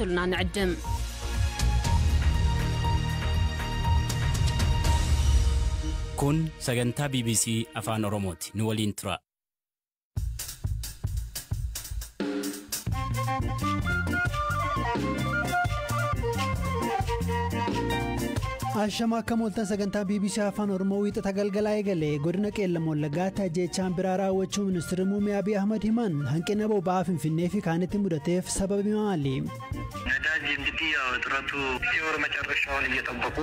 ንዕድም። Kun sagantaa BBC Afaan Oromooti. Nu waliin tura. Ashama akka mooltan sagantaa BBC Afaan Oromoo wiixata galgalaa eegale. Godina Qeellam Wallaggaatti ajjeechaan biraa raawwachuu ministeerri muummee Abiy Ahmad himan. Hanqina boba'aa Finfinnee fi kaanitti mudateef sababi maali? ነዳጅ እንግዲህ ያው እጥረቱ የወር መጨረሻውን እየጠበቁ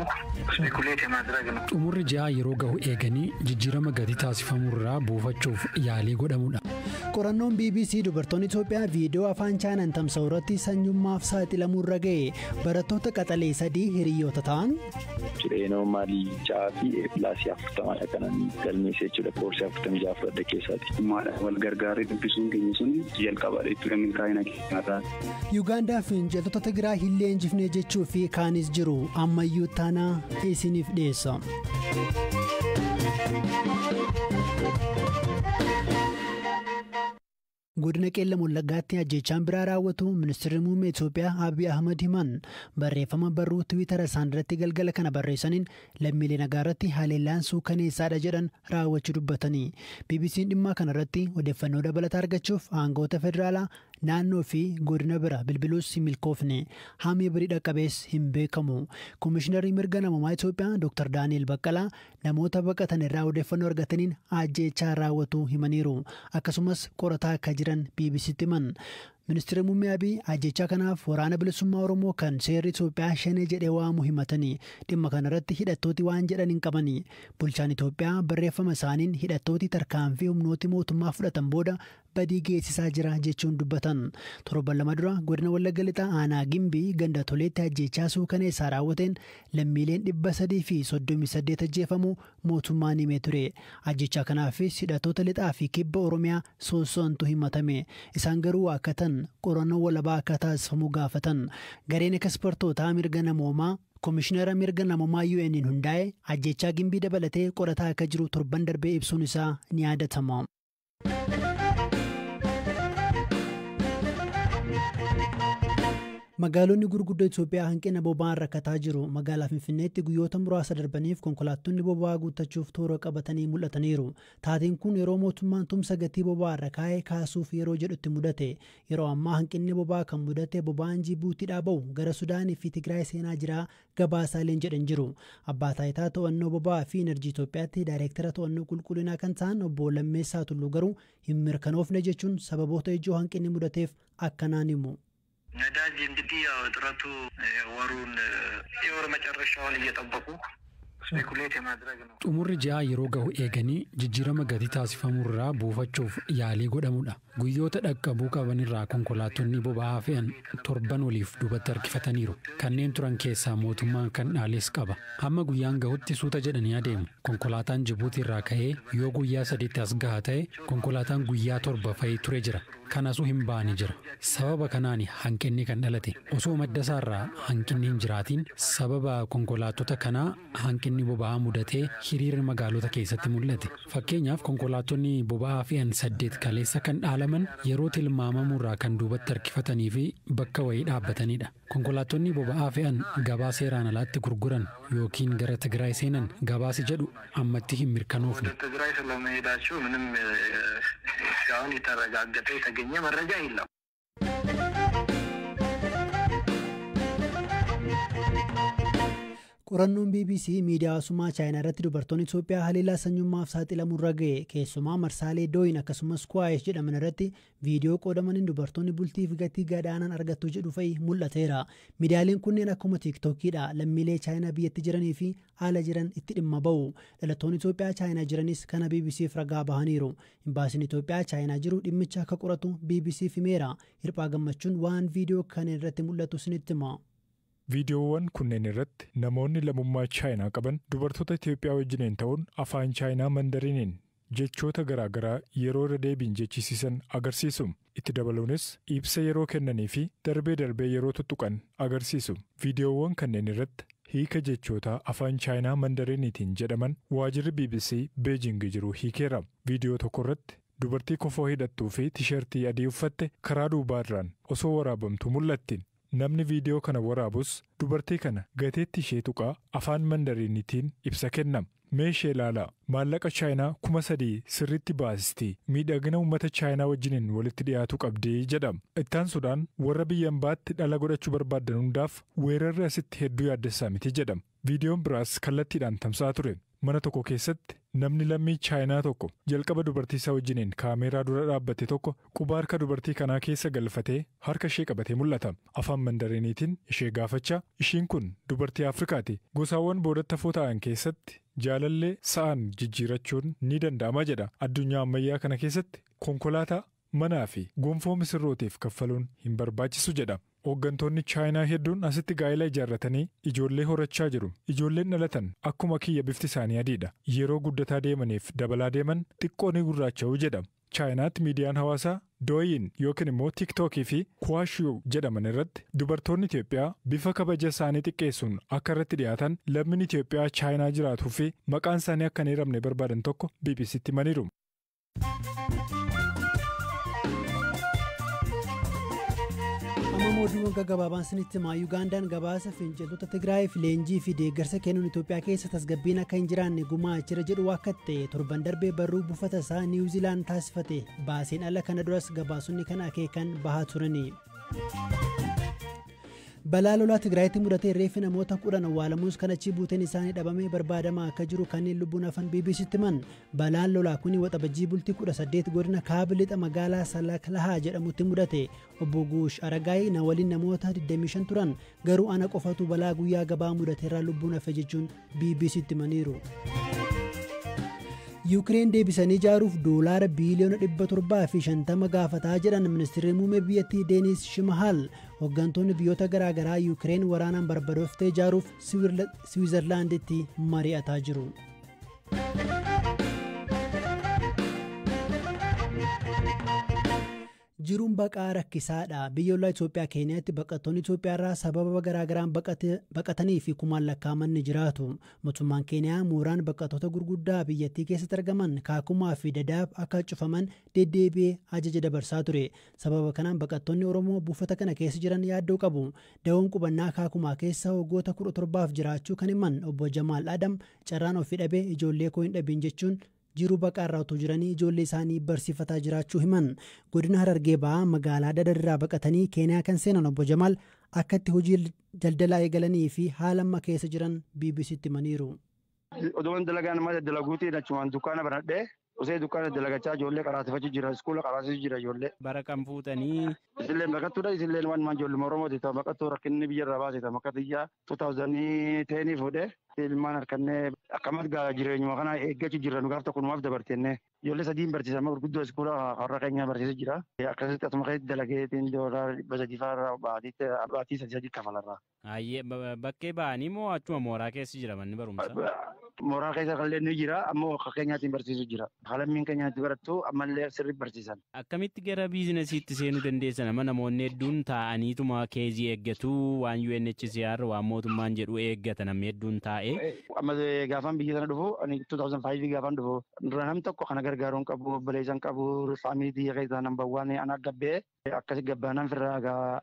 ስፔኩሌት የማድረግ ነው። Xumurri ji'aa yeroo gahu eeganii jijjiirama gatii taasifamurraa buufachuuf yaalii godhamudha. Qorannoon BBC dubartoonni Itoophiyaa viidiyoo afaan Chaayinaan tamsa'u irratti sanyummaaf saaxilamuu irra ga'e, barattoota qaxalee sadii hiriyoota ta'an. Noormaalii 6 fi pilaasii 40dha kanan galmeesse jechuudha. Koorsii 46 fudhadhe keessaati. Wal gargaaree dubbisuun keenya sun jalqabaadha jechuudha milkaa'ina keenyarraa. Yuugaandaa fi finciltoota Tigraay hin leenjifne jechuu fi kaanis jiru, ammayyuu taanaa isiniif dhiyeessa. Godina Qeellam Wallaggaatti ajjeechaan biraa raawwatu ministeerri muummee Itoophiyaa Abiy Ahmad himan. Barreeffama barruu Tiwiitara isaan irratti galgala kana barreessaniin lammiilee nagaa irratti haleellaan suukaneessaadha jedhan raawwachuu dubbatanii. BBC'n dhimma kana irratti odeeffannoo dabalataa argachuuf aangoota federaalaa, naannoo fi godina bira bilbiluus hin milkoofne. Hamii birii dhaqqabees hin beekamu. Komishinarri mirga namummaa Itoophiyaa Dr. Daani'el Baqqalaa namoota baqatan irraa odeeffannoo argataniin ajjeechaa raawwatu himaniiru. Akkasumas qorataa akka jiran BBCtti himan. Ministeerri muummee Abiy ajjechaa kanaaf Waraana Bilisummaa Oromoo kan seerri Itoophiyaa Shanee jedhee waamu himatanii, dhimma kanarratti hidhattooti waan jedhan hin qabani. Bulchaan Itoophiyaa barreeffama isaaniin hidhattooti tarkaanfii humnooti mootummaa fudhatan booda badii geessisaa jira jechuun dubbatan. Torban 2 dura godina Wallagga Lixaa aanaa Gimbii ganda Toleetti ajjechaa suukaneessaa raawwateen lammiileen 338 ajjeefamuu mootummaan himee ture. Ajjechaa kanaafis hidhattoota lixaa fi kibba Oromiyaa soosso'antu himatame. Isaan garuu waakkatan, qorannoo walabaa akka taasifamu gaafatan. Gareen ekspertootaa mirga namoomaa Komishinara mirga namoomaa UN'n hundaa'e ajjechaa Gimbii dabalatee qorataa akka jiru torban darbee ibsuun isaa ni yaadatama. Magaalonni gurguddoo Itoophiyaa hanqina boba'aan rakkataa jiru. Magaalaa Finfinneetti guyyoota muraasa darbaniif konkolaattonni boba'aa guuttachuuf toora qabatanii mul'ataniiru. Taateen kun yeroo mootummaan tumsa gatii boba'aa irra kaa'ee kaasuuf yeroo jedhutti mudate. Yeroo ammaa hanqinni boba'aa kan mudate boba'aan Jibuutiidhaa bahu gara Sudaanii fi Tigraay seenaa jira gabaasaaleen jedhan jiru. Abbaa taayitaa to'annoo boba'aa fi Enerjii Itoophiyaatti daayireektara to'annoo qulqullinaa kan ta'an obbo Lammeessaa Tulluu garuu hin mirkanoofne jechuun sababoota ijoo hanqinni mudateef akkanaan himu. ነዳጅ እንግዲህ ያው እጥረቱ ወሩን የወር መጨረሻውን እየጠበቁ ስፔኩሌት የማድረግ ነው። Xumurri ji'aa yeroo gahu eeganii jijjiirama gatii taasifamurraa buufachuuf yaalii godhamudha. Guyyoota dhaqqabuu qabanirraa konkolaattonni boba'aa fe'an torban oliif duubatti harkifataniiru. Kanneen turan keessaa mootummaan kan dhaales qaba. Hamma guyyaan gahutti suuta jedhanii adeemu. Konkolaataan Jibuutii irraa ka'ee yoo guyyaa 3tti as gaha ta'e, konkolaataan guyyaa 7 fa'ii ture jira. Kanasuu hin baane jira. Sababa kanaan hanqinni kan dhalate. Osoo madda isaarraa hanqinni hin jiraatiin, sababa konkolaattota kanaa hanqinni boba'aa mudatee hiriirri magaalota keessatti mul'ate. Fakkeenyaaf, konkolaattonni boba'aa fe'an saddeet kaleessa kan dhaalaman yeroo tilmaamamurraa kan duubatti harkifatanii fi bakka wayii dhaabbatanidha. Konkolaattonni boba'aa fe'an gabaa seeraan alaatti gurguran yookiin gara Tigraay seenan gabaasi jedhu ammatti hin mirkanoofne. ወደ ትግራይ ስለመሄዳቸው ምንም እስካሁን የተረጋገጠ የተገኘ መረጃ የለም። Qorannoon BBC miidiyaa hawaasummaa Chaayinaa irratti dubartoonni Itoophiyaa haleellaa sanyummaaf saaxilamuu irra ga'e, keessumaa marsaalee Dooyin akkasumas Kuwaayesh jedhaman irratti viidiyoo qoodamaniin dubartoonni bultiif gatii gadaanaan argattu jedhu fa'i mul'ateera. Miidiyaaleen kunneen akkuma Tiiktookiidha lammiilee Chaayinaa biyyatti jiranii fi haala jiran itti dhimma ba'u. Dhalattoonni Itoophiyaa Chaayinaa jiranis kana BBCf ragaa bahaniiru. Imbaasiin Itoophiyaa Chaayinaa jiru dhimmicha akka qoratu BBCf himeera. Hirphaa Gammachuun waan viidiyoo kana irratti mul'atu isinitti hima. Viidiyoowwan kunneen irratti namoonni lammummaa Chaayinaa qaban dubartoota Itoophiyaa wajjiniin ta'uun afaan Chaayinaa Mandariiniin jechoota garaagaraa yeroo irra deebiin jechisiisan agarsiisu. Itti dabaluunis ibsa yeroo kennanii fi darbee darbee yeroo tuttuqan agarsiisu. Viidiyoowwan kanneen irratti hiika jechoota afaan Chaayinaa Mandariiniitiin jedhaman waajirri BBC Beejing jiru hiikeera. Viidiyoo tokko irratti dubartii kofoo hidhattuu fi tisheertii adii uffatte karaa duubaarraan osoo waraabamtu mul'atti. Namni viidiyoo kana waraabus dubartii kana gateetti ishee tuqaa afaan mandariinitiin ibsa kenna. Mee ishee ilaalaa, maallaqa Chaayinaa 3000 sirriitti baasisti, miidhagina uummata Chaayinaa wajjiniin walitti dhiyaatu qabdi jedhama. Ittaansuudhaan warra biyya hambaatti dhala godhachuu barbaadan hundaaf weerarri asitti hedduu yaaddessaa miti jedhama. Viidiyoon biraas kallattiidhaan tamsa'aa ture. Mana tokko keessatti namni lammii Chaayinaa tokko jalqaba dubartii isaa wajjiniin kaameeraa dura dhaabbate tokko quba harka dubartii kanaa keessa galfatee harka ishee qabatee mul'ata. Afaan mandariiniitiin ishee gaafachaa, ishiin kun dubartii Afrikaati. Gosaawwan boodatti hafoo ta'an keessatti jaalallee sa'aan jijjiirachuun ni danda'ama jedha. Addunyaa ammayyaa kana keessatti konkolaataa, manaa fi gonfoo misirrootiif kaffaluun hin barbaachisu jedha. Hooggantoonni Chaayinaa hedduun asitti gaa'ela ijaarratanii ijoollee horachaa jiru. Ijoolleen dhalatan akkuma kiyya bifti isaanii adiidha. Yeroo guddataa deemaniif dabalaa deeman xiqqoo ni gurraacha'u jedha. Chaayinaatti miidiyaan hawaasaa Dooyin yookiin immoo Tiiktookii fi Kuwaashuu jedhaman irratti dubartoonni Itoophiyaa bifa kabaja isaanii xiqqeessuun akka irratti dhiyaatan lammiin Itoophiyaa Chaayinaa jiraatuu fi maqaan isaanii akka hin eeramne barbaadan tokko BBCtti himaniiru. Amma oduuwwan gaggabaabaan sinitti himaa. Yugaandaan gabaasa finciltoota Tigraayiif leenjii fi deeggarsa kennuun Itoophiyaa keessa tasgabbiin akka hin jiraanne gumaachira jedhu akka ta'e torban darbee barruu buufata isaa Niwuziilaand taasifate baaseen ala kana duras gabaasonni kana akeekan bahaa turani. Balaa lolaa Tigraayitti mudatee reeffi namoota 10 awwaalamuus kan achi buuteen isaanii dhabamee barbaadamaa akka jiru kanneen lubbuun hafan BBCtti himan. Balaan lolaa kun waxabajjii bultii 18 godina kaaba lixa magaalaa Salaklahaa jedhamutti mudate. Obbo Guush Aragaay na waliin namoota 25 turan, garuu ana qofatu balaa guyyaa gabaa mudateerraa lubbuun hafe jechuun BBCtti himaniiru. Yuukireen deebisanii ijaaruuf doolaara biiliyoona 750 gaafataa jedhan ministeerri muummee biyyattii Deenis Shimahaal. Hooggantoonni biyyoota garaagaraa Yuukireen waraanaan barbadooftee ijaaruuf Siwiizerlaanditti mari'ataa jiru. Jiruun baqaa rakkisaadha. Biyya ollaa Itoophiyaa Keeniyaatti baqattoonni Itoophiyaa irraa sababa garaagaraan baqatanii fi kumaan lakkaa'aman ni jiraatu. Mootummaan Keeniyaa mooraan baqattoota gurguddaa biyyattii keessatti argaman Kaakumaa fi Dadaab akka cufaman deddeebi'ee ajaja dabarsaa ture. Sababa kanaan baqattoonni Oromoo buufata kana keessa jiran yaaddoo qabu. Dawoon qubannaa Kaakumaa keessa waggoota 17 jiraachuu kan himan obbo Jamaal Adam carraan ofii dhabee ijoollee koo hin dhabin jechuun jiruu baqaarraa otoo jiranii ijoollee isaanii barsiifataa jiraachuu himan. Godina Harargee ba'aa magaalaa Dadarraa baqatanii Keeniyaa kan seenan obbo Jamaal akkatti hojii daldalaa eegalanii fi haala amma keessa jiran BBCtti himaniiru. Oduun dalagaa nama dalaguutiin achumaan dukkaana banadhee osoo dukkaana dalagachaa ijoollee qaraasifachuu jira, iskuula qaraasisuu jira ijoollee. Bara kam fuutanii? Isilleen baqattuudha, isilleen waan maan ijoolluma Oromooti ta'u baqattuu rakkinni biyyarraa baase ta'u akka xiyyaa 2010 fuudhee ilmaan harkannee akkamas gaa jireenyuma kana eeggachuu jirra nu gaaf tokko numaaf dabartenne ijoollee sadiin barsiisa amma gurguddoo iskuula har'a keenyaa barsiisu jira. Akkasitti asuma keessatti dalageetiin doolaara 300 fa'aa baatii 3 kafalarraa. Hayyee bakkee ba'anii moo achuma mooraa keessa jira manni barumsaa? Mooraa keessa kallee ni jira ammoo akka keenyaatiin barsiisu jira. Halammiin keenyaatti barattu ammallee sirrii barsiisan. Akkamitti gara biizinasiitti seenuu dandeessan? Amma namoonni hedduun taa'aniituma keezii eeggatu, waan UNHCR waan mootummaan jedhu eeggata namni hedduun taa'ee. Amma gaafan biyya sana dhufu ani 2005 gaafan dhufu dura nam tokko kana gargaaruun qabu, obboleessan qabu, faamilii biyya keessaa namba waan ana gabbee akkasi gabbaanaan firraa gaa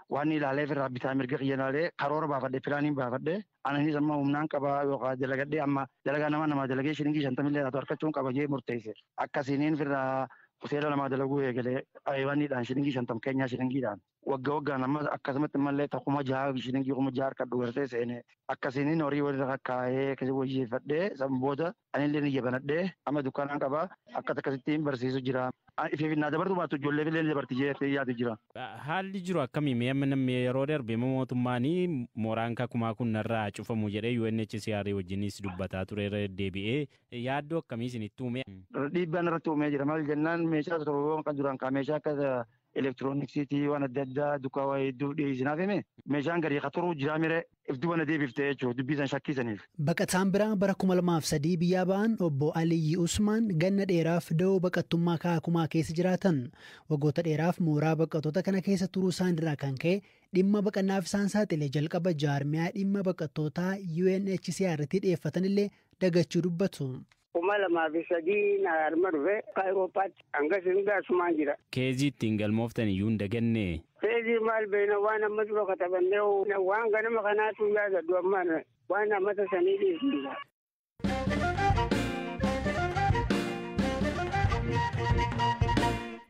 waan ilaalee firraa bitaa mirga kiyya ilaalee karoora baafadhe, pilaaniin baafadhe ananis amma humnaan qaba yookaan dalagadhee amma dalagaa nama namaa dalagee shilingii 50 illee taatu harkachuun qaba jee murteesse. Akkasiiniin firraa hoteela namaa dalaguu eegalee ayiwaaniidhaan shilingii 50 keenyaa shilingiidhaan wagga waggaan amma akkasumatti mallee takuma 6 shilingii 6,000 harkadhu gartee seene. Akkasiiniin horii walirra kakkaa'ee akkasii wayyeeffadhee san booda anillee ni jabanadhee amma dukkaanaan qaba akkas akkasittiin barsiisu jira. Ifeef naa dabartu baattu ijoollee illee dabarti jee yaadu jira. Haalli jiru akkamii? Mee amma namni yeroo darbe mootummaan mooraan Kakumaa kun narraa cufamu jedhee UNHCR wajjinis dubbataa ture irra deddeebi'ee yaaddoo akkamii isinitti uume? Dhiibbaan irratti uumee jira. Maal jennaan meeshaa tokko kan duraan kaa meeshaa akka elektirooniksiitii waan adda addaa dukkaa waa hedduu dhiyeessinaaf hime meeshaan gadi qaxuruu jiraa miree if duba na deebiftee jechuudha dubbii san shakkisaniif. Baqataan biraa bara 2003 biyyaa ba'an obbo Aliyyi Usmaan ganna dheeraaf da'oo baqattummaa Kaakumaa keessa jiraatan. Waggoota dheeraaf mooraa baqattoota kana keessa turuu isaan irraa kan ka'e dhimma baqannaaf isaan saaxile jalqaba jaarmiyaa dhimma baqattootaa UNHCR tti dhiyeeffatan illee dagachuu dubbatu. 2003 na harma dhufe Awurooppaatti hanga sin gaasumaan jira. Keezii ittiin galmooftan iyyuu hin daganne. Keezii maal beekna waan amma dura katabannee waan ganama kanaatu yaadadhu ammaan waan ammata sanii dhiisnudha.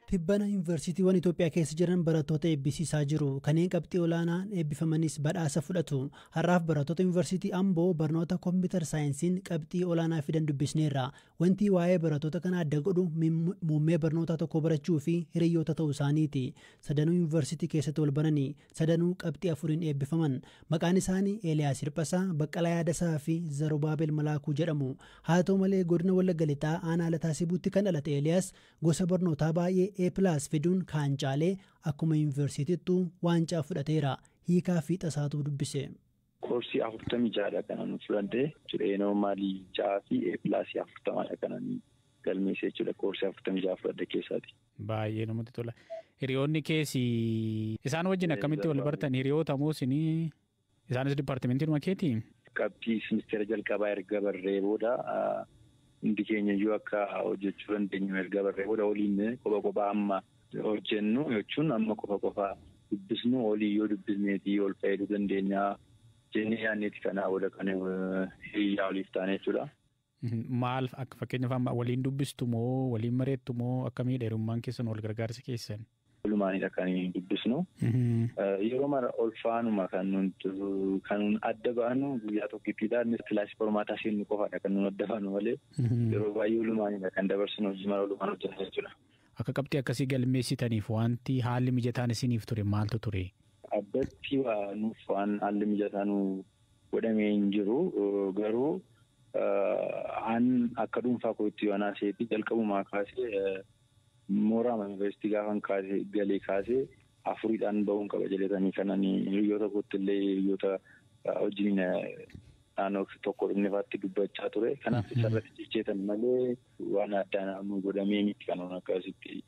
Tibbana yuunivarsiitiiwwan Itoophiyaa keessa jiran barattoota eebbisiisaa jiru. Kanneen qabxii olaanaan eebbifamanis badhaasa fudhatu. Har'aaf barattoota yuunivarsiitii Amboo barnoota kompiitar saayinsiin qabxii olaanaa fidan dubbisneerra. Wanti waa'ee barattoota kana adda godhu muummee barnootaa tokko barachuu fi hiriyoota ta'uu isaaniiti. Sadanuu yuunivarsiitii keessatti wal baranii sadanuu qabxii 4 eebbifaman. Maqaan isaanii Eeliyaas Hirphasaa, Baqqalaa Yaadasaa fi Zarubaabel Malaakuu jedhamu. Haa ta'u malee godina Wallagga Lixaa aanaa Lataa Sibuutti kan dhalate Eeliyaas gosa barnootaa baay'ee A+ fiduun kaan caalee akkuma yuunivarsiitittuu waancaa fudhateera. Hiikaa fi tasaatu dubbise. Koorsii 46dha kan ani fudhadhe jechuudha. Noormaalii 6 fi A+ 40dha kan ani galmeesse jechuudha. Koorsii 46 fudhadhe keessaati. Baay'ee namatti tola. Hiriyoonni keessi isaan wajjin akkamitti wal bartan? Hiriyoota moo isinii isaanis dipaartimentiinuma keetii? Qabxii simisteera jalqabaa erga barree booda hundi keenya iyyuu akka hojjechuu dandeenyu erga barree booda waliin kopha kophaa amma hojjennu jechuun amma kopha kophaa dubbisnu olii yoo dubbisneetii ol fayyaduu dandeenya jennee yaadneeti kanaa booda kan hiriyaa waliif taane jechuudha. Maal akka fakkeenyaaf waliin dubbistu moo waliin mareettu moo akkamii dheerummaan keessan wal gargaarsa keessan? Walumaanidha kan dubbisnu. Yeroo mara ol faanuma kan nun adda baanu guyyaa tokkittiidha. Innis kilaasii qormaataa seennu qofaadha kan nun adda baanu malee yeroo baay'ee walumaanidha kan dabarsinu hojii mara walumaan hojjenna jechuudha. Akka qabxii akkasii galmeessitaniif wanti haalli mijataan isiniif ture maaltu ture? Addatti nuuf waan haalli mijataa nu godhamee hin jiru garuu an akka dhuunfaa kootti yoo naaseeti jalqabumaa kaasee mooraa yuunivarsiitii gaafan kaasee galee kaasee 4dhaan bahuun qaba jedhatanii kanan hiriyoota kootti illee hiriyoota wajjin naannoo tokko dhumne faatti dubbachaa ture. Kanaaf isarratti cicheetan malee waan addaan nu godhamee miti kan akkasitti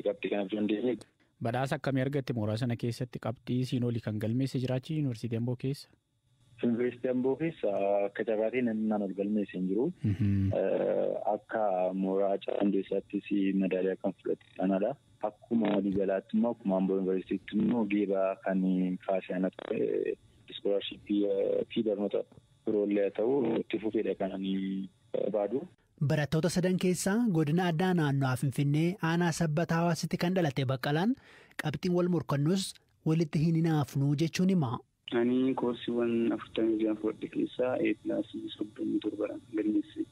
qabxii kanaaf dandeenye. Badhaasa akkamii argatte mooraa sana keessatti qabxii siin olii kan galmeesse jiraachii yuunivarsiitii Amboo keessa? Yuunivarsiitii Amboo keessa akka carraatiin namni naan ol galmeesse hin jiru. Akka mooraa Hundeessaattis madaaliyaa kan fudhate sanadha. Akkuma waliigalaatti immoo akkuma Amboo yuunivarsiitiitti immoo geebaa kan kaasee ana ture iskoolaarshiippii fi barnoota biroollee haa ta'u itti fufeedha kan ani barbaadu. Barattoota sadan keessaa godina addaa naannoo Finfinnee aanaa sabbataa hawaasitti kan dhalate Baqqalaan qabxiin wal morkannus walitti hin hinaafnu jechuun hima. Ani koorsiiwwan 46 fudhadhe keessaa A+ 37 galmeesse.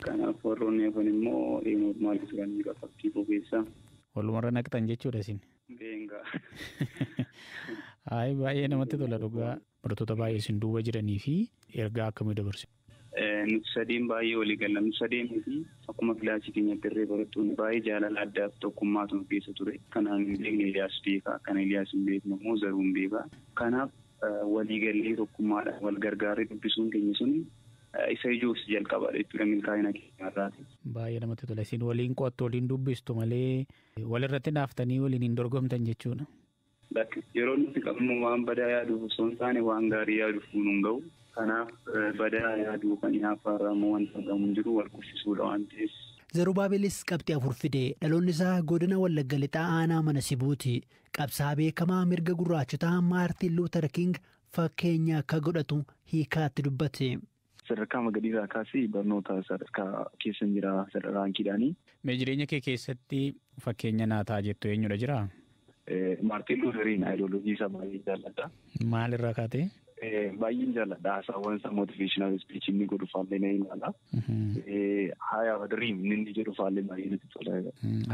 Kanaaf warroonni hafan immoo A noormaalii turanii qabxii koo keessaa. Walumarra naqxan jechuudha isin. Beengaa. Ayi baay'ee namatti tola dhugaa. Barattoota baay'ee isin duuba jiranii fi ergaa akkamii dabarsu? Nuti sadeen baay'ee walii galla. Nuti sadeen fi akkuma kilaasii keenyatti irree barattoonni baay'ee jaalala addaaf tokkummaatu nu keessa ture. Kanaan hin beekne Eliyaas beekaa. Kan Eliyaas hin beekne immoo Zaruun beekaa. Kanaaf waliigallee tokkummaadhaan wal gargaaree dubbisuun keenya sun isa ijoos jalqabaadha jechuudha milkaa'ina keenyarraati. Baay'ee namatti tola. Isin waliin qo'attu waliin dubbistu malee walirratti naaftanii waliin hin dorgomtan jechuudha. Yeroo nuti qabnu waan badaa yaaduuf osoo hin taane waan gaarii yaaduuf nu hin ga'u. Kanaaf badaa yaaduu kan haafaarraa immoo wanta argamu hin jiru wal kuffisuudha waan ta'eef. Zarubaabelis qabxii 4 fide. Dhaloonni isaa godina Wallagga Lixaa aanaa mana Sibuuti. Qabsaa beekamaa mirga gurraachotaa Maartiin Luuter King fakkeenya akka godhatu hiikaatti dubbate. Sadarkaa magariisaa kaasee barnoota sadarkaa keessa jira raankiidhaani. Mee jireenya kee keessatti fakkeenya naa ta'a jettu eenyudha jiraa? Maartiin Luuteriin ayidooloojii isaa baay'ee jaalladha. Maalirraa kaatee? Baay'een jaalladha. Hasaawwan isaa motivational speech inni godhu faallee na ilaala. I have a dream inni jedhu faallee baay'ee natti tola.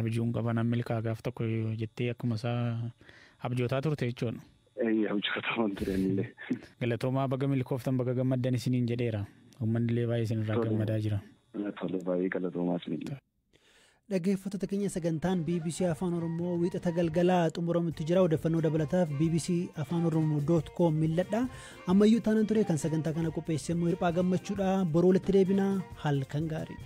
Abjuun qaban milkaa gaaf tokko jettee akkuma isaa abjootaa turte jechuudha. Abjootaa waan turanillee. Galatoomaa baga milkooftan baga gammaddan isiniin jedheera. Uummanni illee baay'ee isinirraa gammadaa jira. Tole baay'ee galatoomaa isinillee. Dhaggeeffattoota keenya sagantaan BBC Afaan Oromoo wiixata galgalaa xumuramutti jira. Odeeffannoo dabalataaf BBC Afaan Oromoo.com milladha. Ammayyuu taanaan ture kan sagantaa kana qopheesse immoo Hirphaa Gammachuudha. Boroo walitti deebinaa. Halkan gaarii.